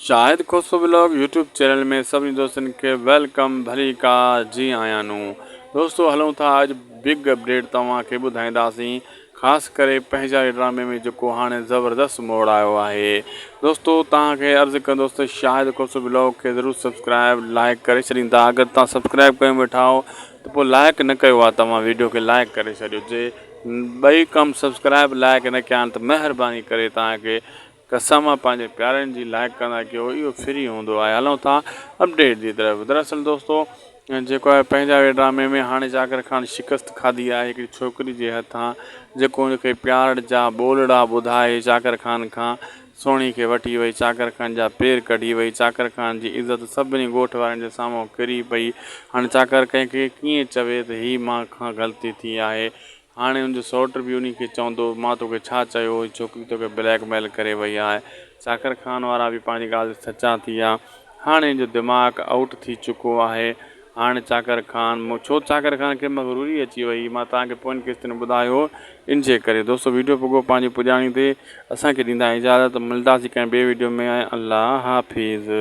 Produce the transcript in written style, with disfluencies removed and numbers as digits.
Shahid Khoso vlog YouTube channel ۾ سڀني دوستن کي welcome ڀليڪا جي آيان نون دوستو هلون ٿا اڄ بگ اپڊيٽ توهان کي ٻڌائينداسين خاص ڪري پنهنجا ڊرامي ۾ جيڪو هاڻي زبردست موڙ آيو آهي دوستو توهان کي عرض ڪندس ته شاهد کوسو ولاگ کي ضرور سبسڪرائب لائڪ ڪري ڇڏيندا اگر توهان سبسڪرائب ڪيو ويٺا آهو ته پوء لائڪ نه ڪيو آهي توهان ويڊيو کي لائڪ ڪري ڇڏيو جي ٻئي ڪم سبسڪرائب لائڪ نه ڪيا آهن ته مهرباني ڪري توهان کي قسم آ پنهنجي پيارن جي لائق ڪندا ڪيو اهو فري هوندو آهي هلون ٿا اپڊيٽ جي طرف دراصل دوستو جيڪو آهي پنهنجا وي ڊرامي ۾ هاڻي چاڪر خان شڪست کاڌي آهي هڪڙي ڇوڪري جي هٿان جيڪو ان کي پيار جا ٻولڙا ٻڌائي چاڪر خان کان سهڻي کي وٺي وئي چاڪر خان جا پير ڪڍي وئي چاڪر خان جي عزت سڀني ڳوٺ وارن جي سامهون ڪري پئي هاڻي چاڪر ڪنهن کي ڪيئن چوي ته هي مان کان غلطي ٿي آهي هاڻي ان جو سئوٽ به انهي کي چوندو، مان توکي ڇا چيو هو، هي ڇوڪري توکي بليڪ ميل ڪري وئي آهي. چاڪر خان وارا به پنهنجي ڳالهه تي سچا ٿي ويا. هاڻي ان جو دماغ آئوٽ ٿي چڪو آهي. هاڻي چاڪر خان ڇو چاڪر خان کي مغروري اچي وئي، مان توهان کي پوئين قسط ۾ ٻڌايو هو، ان جي ڪري. دوستو ويڊيو پڳو پنهنجي پڄاڻي تي اسان کي ڏيندا اجازت ملداسين ڪنهن ٻي ويڊيو ۾ الله حافظ.